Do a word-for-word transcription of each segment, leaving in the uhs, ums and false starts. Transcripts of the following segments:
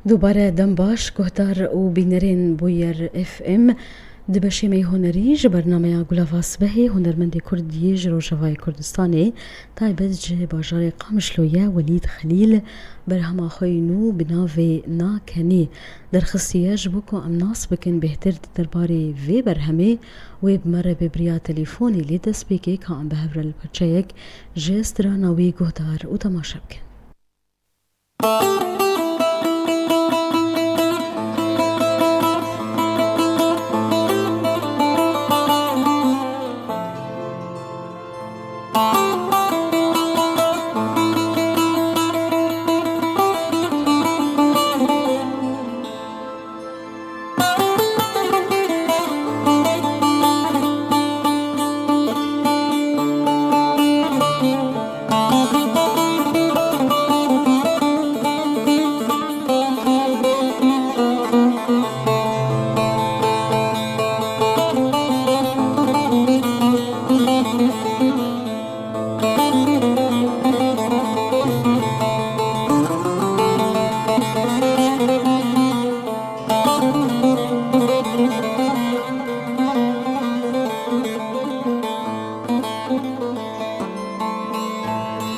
Dubare dem baş, guhdar û bînerên Bûyer F M. Di beşê me yê hunerî ji bernameya Gulava Sibehê hunermendê Kurd yê ji Rojavayê Kurdistanê, taybet ji bajarê Qamişlo ye, Welîd Xelîl, berhema xwe yê nû bi navê Na Kenî derxistiye, ji bo ku em nas bikin bêhtir di derbarê vê berhemê, wê bi me re bi biriya telîfonê, lê destpêkê ka em bi hev re li parçeyek ji strana wî guhdar û temaşe bikin.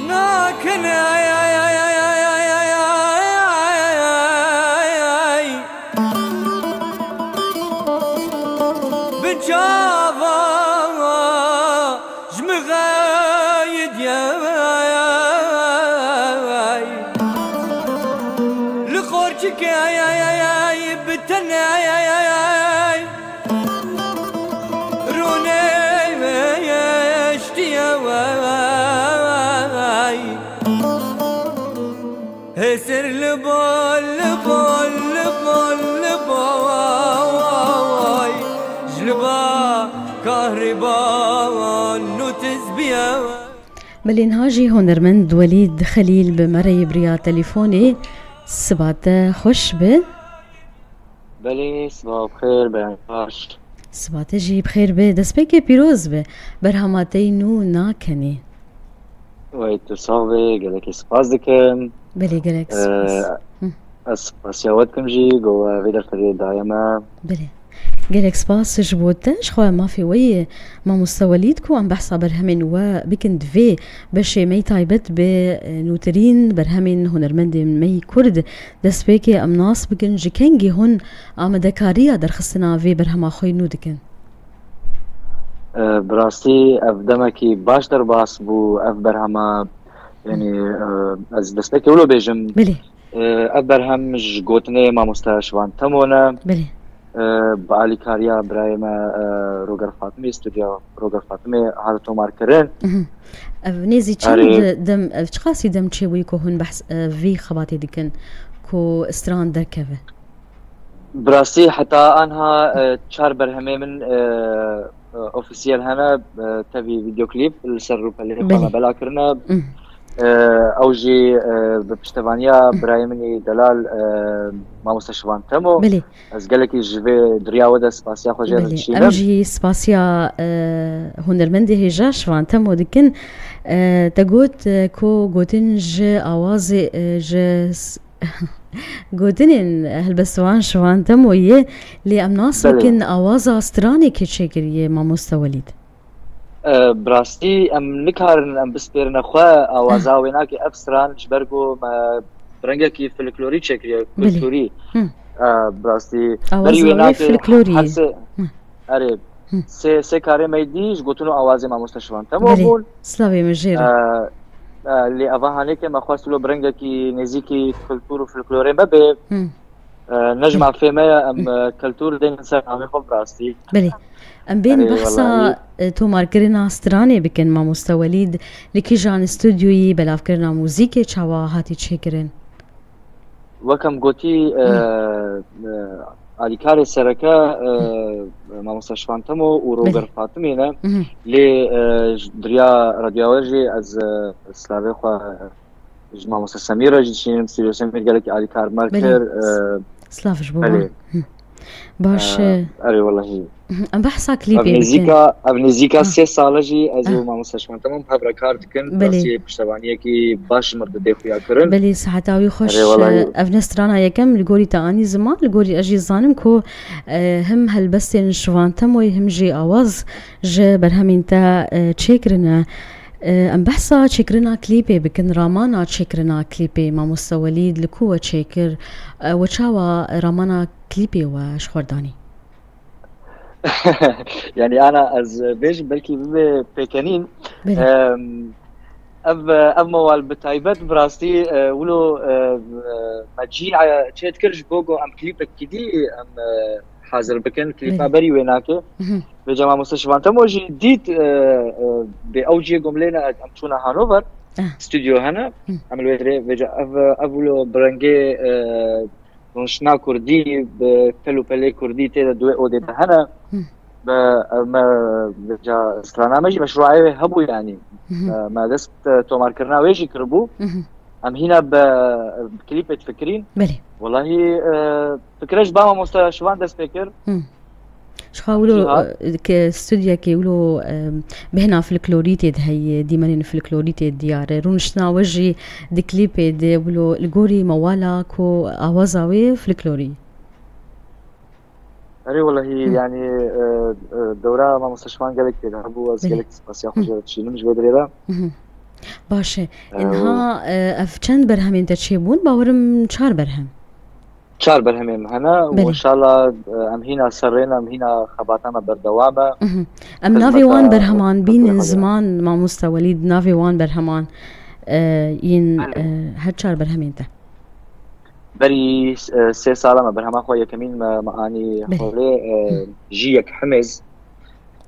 Nakin ay ay ay ay ay ay ay ay ay ay ay. Bi çava ji min xeyid ye. Li qorçikê ay ay ay ay, bi tenê ay ay ay ay. Rûnê eştiye way. Hêsir li bo, li bo, li bo, li bo way. Ji li ba kahrîba nûtiz biye. Belê niha jî hunermend Welîd Xelîl bi me re yê biriya telîfonê. Siba te xweş be. Belê, siba xêr, beren baş. Siba te jî bi xêr be, destpêkê pîroz be. Berhema te yê nû Na Kenî. Wey, tu sax be, gelekî spas dikim. Belê, gelek spas. Ee, Hı. Ez spasiya we dikim jî, ku we vê derfetê daye me. Belê. Gelek spas ji bo te, ji xwe mafê we ye, mamoste Welîd, ku em behsa berhemên we bikin di vê beşê me yî taybet bi, e, nûtirîn berhemên hunermendên me yî Kurd. Destpêkê em nas bikin, ji kengî hûn amadekariya derxistina vê berhema xwe yê nû dikin? E, bi rastî ev demekî baş derbas bû, ev berhema, yanî, e, ez destpêkê wilo bêjim. Belê. E, ev berhem ji gotinê mamoste Şivan Temo ne. Belê. E, bi alîkariya birayê me, e, Roger Fatimê, stûdya Roger Fatimê hate tomarkirin. Mhm. Ev nêzî çend Erê. dem, ev çiqasî dem çêbûyî ku hûn behs, e, vî xebatê dikin ku stran derkeve? Bi rastî heta anha, e, çar berhemê min, e, e, ofîsiyel hene, e, tevî vîdeoklîp li ser rûpelê xwe Belê. me bela kirine. Mhm. E, ew jî, e, bi piştevaniya birayê min î delal, e, mamoste Şivan Temo. Belê. Ez gelekî ji vê diriya we de spasiya xwe jê re Belê. Em dişînim. jî spasiya, e, hunermendê hêja Şivan Temo dikin. E, te got, e, ku gotin ji awazê, e, ji s-, gotinên helbestvan Şivan Temo ye, lê em nas Belê. bikin awaza stranê kê çêkiriye, mamoste Welîd? E, bi rastî em nikarin em bispêrine xwe awaza Ah. wê nake ev stran, ji ber ku me bi rengekî folklorî çêkiriye, Belê. kulturî. Hı. E, bi rastî Awaza berî wê wê nake folklorî. her sê, Hı. erê, Hı. sê, sê karê me dî ji gotin û awazê mamoste Şivan Temo Belê. bûn. Slavê me jê re. E, e, lê eva hanêke me xwest lo bi rengekî nêzîkî kultur û folklorê me bê. Hı. E, ne ji mafê me ye, em, e, kultur dênin ser navê xwe bi rastî. Belê. Em bên Erê, behsa, welayi. e, tomarkirina stranê bikin, mamoste Welîd. Li kîjan stûdyoyî belavkirina muzîkê çawa hatî çêkirin? Wek em gotî, e, Hı. e, alîkarê sereke, e, Hı. mamoste Şivan Temo û Roger Belê. Fatimê ne. Hı hı. Lê, e, ji diriya radyoya we jî ez, e, slavê xwe, e, Ji mamoste Semîr re jî dişînim, Stûdyo Semîr gelekî alîkar me Belê. kir, e, Silav ji bo belê. wan. Hı. Baş e. Erê welahî. Em behsa klîpê bikin. Ev nêzîka, ev nêzîka sê sal e jî ez û mamoste Şivan Temo bi hev re kar dikin. Belê. Rastî piştevaniyekî baş ji mirdidê xuya kirin. Belê, siheta wî xweş. Erê welahî. Ev ne strana yekem li gorî te anî ziman, li gorî ez jî zanim ku, e, him helbestên Şivan Temoyê him jî awaz ji berhemên te, e, çêkirine. E, em behsa çêkirina klîpê bikin, ramana çêkirina klîpê, mamoste Welîd, li ku we çêkir? E, we çawa ramana klîpê we ji xwe danî? Yani ana ez bêjim belkî bibe pêkenîn. Belê. Em, ev, ev mewal bi taybet bi rastî, e, wilo, e, e, me cî, e, çêdikir ji bo ku em klîpekî dî em, e, hazir bikin. Klîpa Belê. berî wê nake. Mhm. Vêca mamoste Şivan Temo jî dît, e, e, bê ew ciyê gomlê ne em çûna Hanover. Ah. Stûdyo hene. Hı. Em li wê dirê vêca ev, ev wilo bi rengê, e, rûniştina kurdî, bi kel û pelê kurdî tê de di wê odê de hene. Hı. Bi, me, vêca strana me jî meşrûayê wê hebû yanî. Hı hı. E, me dest, e, tomarkirina wê jî kiribû. Hı hı. Em hîna bi, bi klîpê difikirîn. Belê. Welahî, e, fikre ji ba mamoste Şivan dest pê kir. Hı. Ji xwe wilo, Jî ha. e, ke stûdyekê wilo, e, bêhna folklorî tê de heye, dîmenên folklorî tê diyar e. Rûniştina we jî di klîpê de wilo li gorî mewala ku awaza wê folklorî. Erê welahî, Hı. yani, e, e, dewra mamoste Şivan gelek tê de hebû, ez Belê. gelek spasiya xwe Hı. jê re dişînim ji vê dirê re. Hı hı. Baş e. E, Niha, e, ev çend berhemên te çêbûn? Bawerim çar berhem. Çar berhemên me hene û Belê. inşallah, e, em hîna serrê ne, em hîna xebata me berdewam e. Mhm. Em navê wan Xizmeta berheman bînin berhema ziman, mamoste Welîd, navê wan berheman, e, yên, Belê. e, her çar berhemên te. Berî, e, sê sala me berhema xwe yekemîn me, me anî Belê. holê, e, Hı. Jiyek Himêz.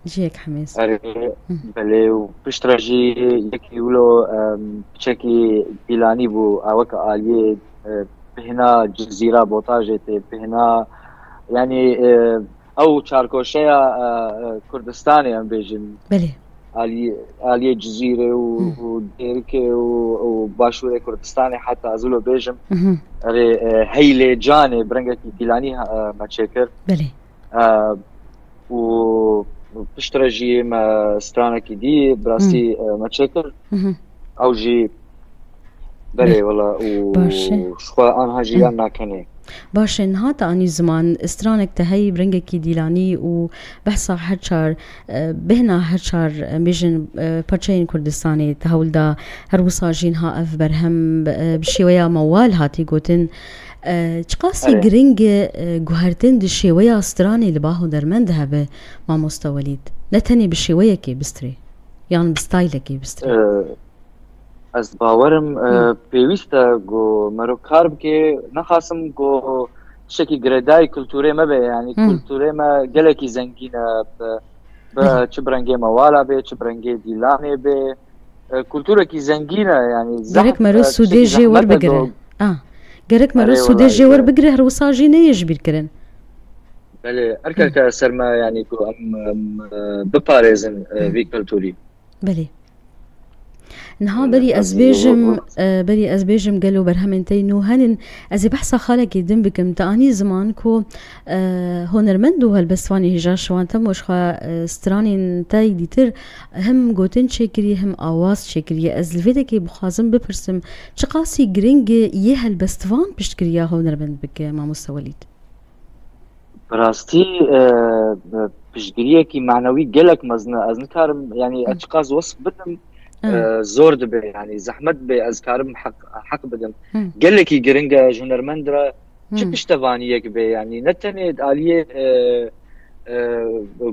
Cihek Hemêz. Erê, Hı. belê, û piştre jî yekî wilo, em, piçekî dîlanî bû, a weke aliyê, e, bihna Cizîra Botajê tê, bihna, yanî, e, ew çarkoşeya, e, e, Kurdistanê em bêjin. Belê. Aliyê, aliyê Cizîrê û, Hı. û Dêrikê û, û başûrê Kurdistanê heta ez wilo bêjim. Hı hı. Erê, e, Heylê Canê bi rengekî dîlanî, e, me çêkir. Belê. E, û piştre jî me stranekî dî, bi rastî, Hmm. e, me çêkir. Mhm. Ew jî, belê, Belê. wela, û Baş e. ji xwe anha jî Hmm. yan nakenê. Baş e, niha te anî ziman, stranek te heyî bi rengekî dîlanî û behsa her çar, e, bêhna her çar, e, bêjin, e, parçeyên Kurdistanê te hewl da, her wisa jî niha ev berhem, e, bi şêweya mewal hatî gotin. E, çiqasî Erê. giring e, e, guhertin di şêweya stranê li ba hunermend hebe, mamoste Welîd? Ne tenê bi şêweyekê bistrê, yan bi staylekê bistrê. E, ez bawerim, e, Hı. pêwîst e ku mero kar bike, nexasim ku tiştekî girêdayî kulturê me be, yanî Hı. kulturê me gelekî zengîn e, bi, bi Belê. çi bi rengê mewala be, çi bi rengê dîlanê be. E, kulturekî zengîn e, yanî Gerek zehf-, mero e, sûdê tiştekî jê zehmet e werbigire. do- Ah. Gerek mero Erê, sûdê wela jê jî. werbigire, her wisa jî neyê ji bîr kirin. Belê, her Hı. keke ser me, yanî ku em, em, e, biparêzin, e, Hı. vî kulturî. Belê. Niha Belê, berî ez ez bêjim, e, berî ez bêjim gelo berhemên te nû henin, ez ê behsa xalekê din bikim. Te anî ziman ku, e, hunermend û helbestvanê hêja Şiwan Temo ji xwe, e, stranên te yî dîtir him gotin çêkiriye, him awaz çêkiriye. Ez li vê dekê bixwazim bipirsim, çiqasî giring e yê helbestvan piştgiriya hunermend bike, mamoste Welîd? Bi rastî, e, piştgiriyekî manewî gelek mezin e. Ez nikarim, yanî, Hı. ez çiqas wesf bidim, Hı. e, zor dibe, yanî zehmet dibe, ez karim heq, heq bidim. Hı. Gelekî giring e ji hunermend re çi Hı. piştevaniyek be, yanî ne tenê di aliyê, e, e,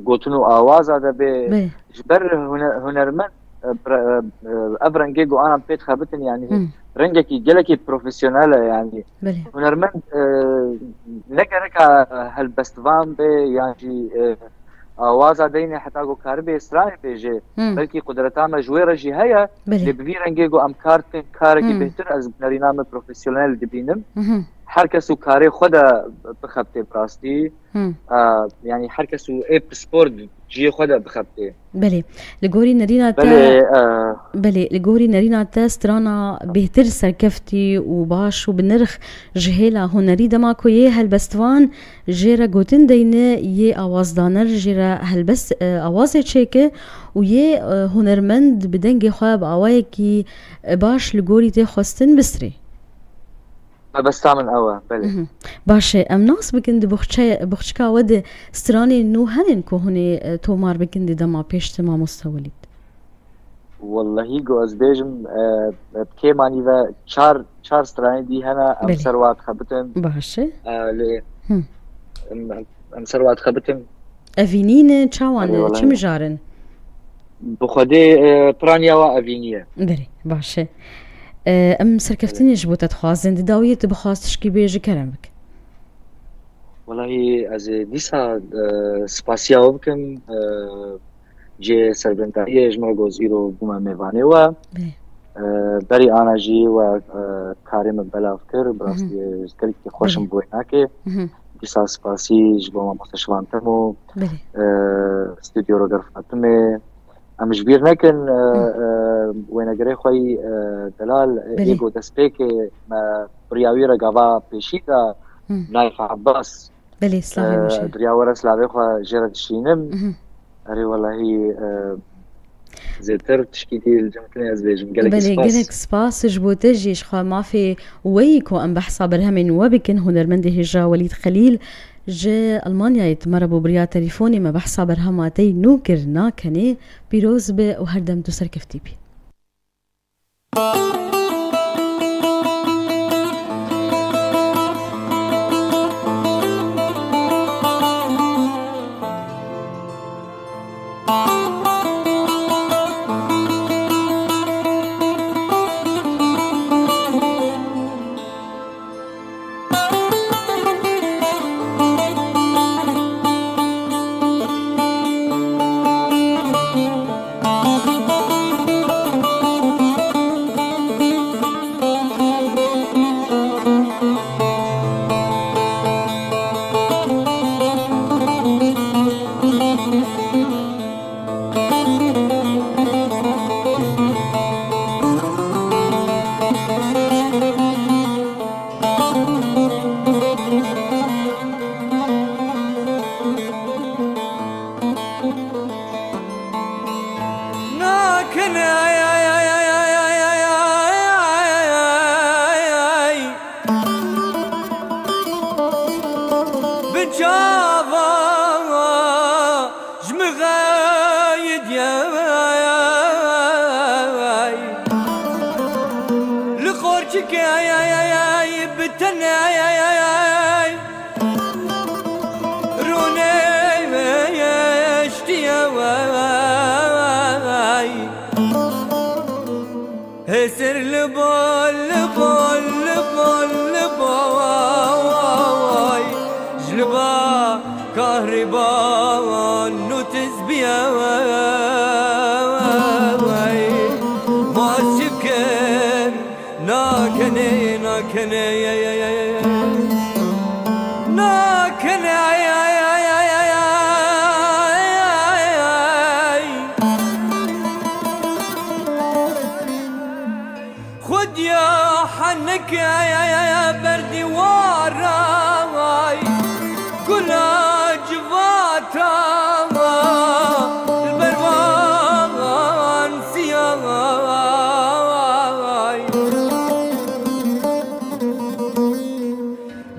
gotin û awaza de be, Bê. ji ber hune-, hunermend, e, pre-, e, e, ev rengê ku anan pê dixebitin, yanî Hı. rengekî gelekî profesyonel e, yanî Belê. hunermend, e, ne gereka helbestvan be, yan jî, e, awaza deynê heta ku karibê stranê bêje, Hı. belkî qudreta me ji wê re jî heye, Belê. lê bi vî rengê ku em kar dikin, karekî Hı. bêhtir ez bi nerîna me profesyonel dibînim. Hı hı. Her kes û karê xwe de bixebitê bi rastî. Hmm. E, yanî her kes û ê pispor cihê xwe de bixebitê. Belê. Li gorî nerîna te Belê, e, Belê, li gorî nerîna te strana bêhtir serkeftî û baş û bi nirx ji hêla hunerî dema ku yê helbestvan jê re gotin deyne yê awazdaner jê re helbest, e, awazê çêke û yê, e, hunermend bi dengê xwe bi awayekî, e, baş li gorî tê xwestin bistirê. Mebesta min ew e, belê. Mhm. Baş e, em nas bikin di buxçe-, buxçika we de stranên nû hene ku hûn ê, e, tomar bikin di dema pêş de mamoste Welîd? Wellehî ku ez bêjim, e, e, bi kêmanî ve çar, çar stranên dî hene, em Belê. ser wa dixebitin. Baş e. E, lê Hı. em, em, em ser wa dixebitin. Evînî ne, çawan Erê, e, wellehî. Çi mijar in? Bi xwedê, e, piraniya wa evînî ye. Belê, baş e. E, em serkeftinê ji bo te dixwazin. Di dawiyê tu bixwaz tişkî bêjî, kerem bike. Wellahî ez ê dîsa, e, spasiya we bikim. E, cihê serbirindariyê ji min re goz îro bûme mêvanê we. Belê. E, berî ana jî we, e, karê min belav kir. Bi Hı hı. rastî ez gelekî xweş im Belê. bi wênakê. Hı hı. Dîsa spasî ji bo mamoste Şivan Temo. Belê. E, Stûdyo Roger Fatimê. Em ji bîr nekin, e, Hı. e, wênegerê xwe yî, e, delal, e, Belê. ê ku destpêkê me bi riya wî re gava pêşî de Hı. Naif Abbas. Belê, slavê E, weşe. Di riya we re slavê xwe jê re dişînim. Mhm. Erê, wellahî, e, zêtir tişkî dî li cem tenê ez bêjim. Gelek Belê, spas. Gelek spas ji bo te jî, ji xwe mafê we yî ku em behsa berhemên we bikin. Hunermendê hêja Welîd Xelîl ji Almanyayê di me re bû bi riya telîfonê me behsa berhema te yî nû kir. Nakenê pîroz be û her dem tu serkeftî bî. Nakin ay, ay, ay, ay, ay, ay, ay, ay, ay, ay. Bi çava ji min xeyidiyay. Li qorçikê bi tenê. Rûnê ştiye wey. Hêsir li bol, li bol, li bol, li bol. Ji li ba kahrîba nûtiz biye wey. Ma çi bikin? Nakenê, nakenê, ye, ye, ye, ye, ye. Nakenê, ay, ay, ay. Xwedya heneke, ay, ay, ay, ay, berdîwara, ay. Gula civata, li ber van siyay.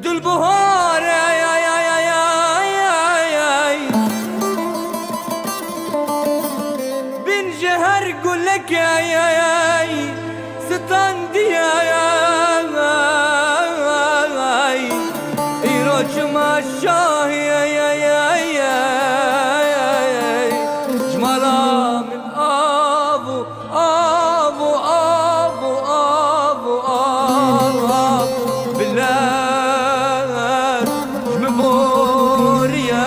Dulbihar, ay, ay, ay. Bin ji her gulek, ay, ay, ay. Standiye, îro çima şahî, ji mala min av û, av û, av û, av û, av, av, bi lez ji min boriye.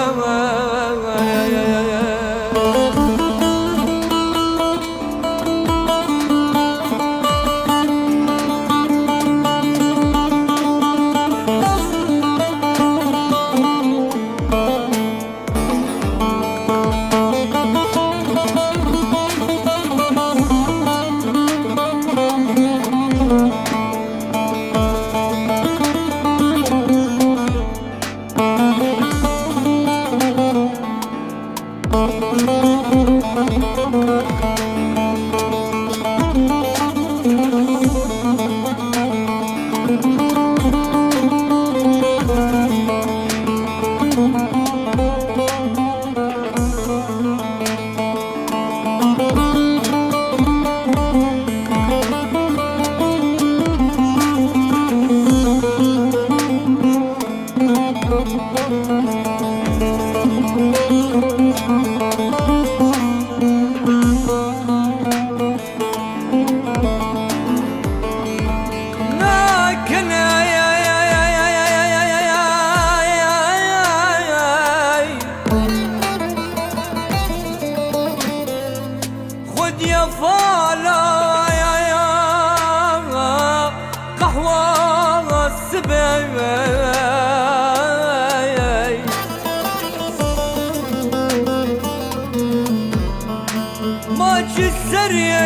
Ma çi serê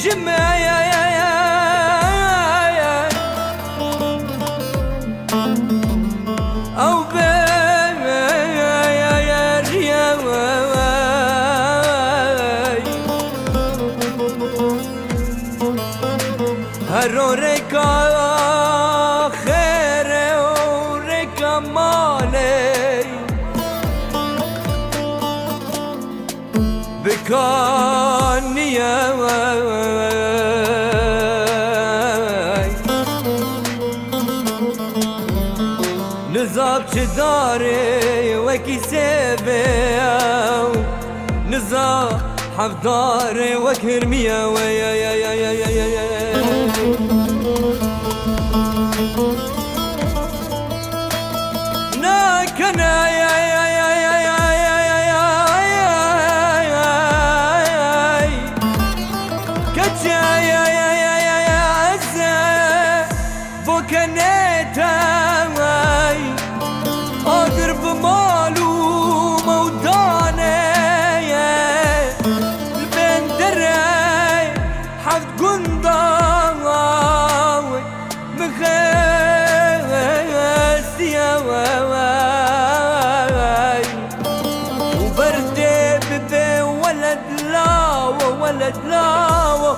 ji me ew beriya Her o rêka xêrê û rêka malê bikaniye. Niza çi darê wekî sêvê ew, niza hevdarê wek hirmiye we. Nakene keçe. Bo kenê te agir bi mal û mewdanê ye. Li bên derê heft gunda min xestiye û berdê bibe weled lawo, weled lawo.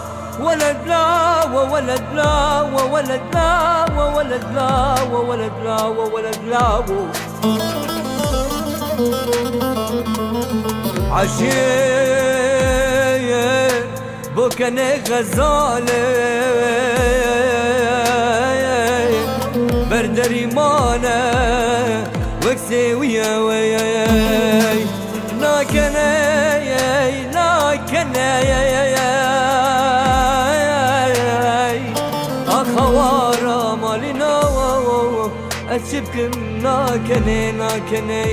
Weled lawo, weled lawo, weled lawo, weled lawo, weled lawo, weled lawo. Eşê bo kenê xezalê, ber derî mane wek sêwiye wey. Nakene, nakene, axawara malî nawa, ez çi bikim, nakene, nakene.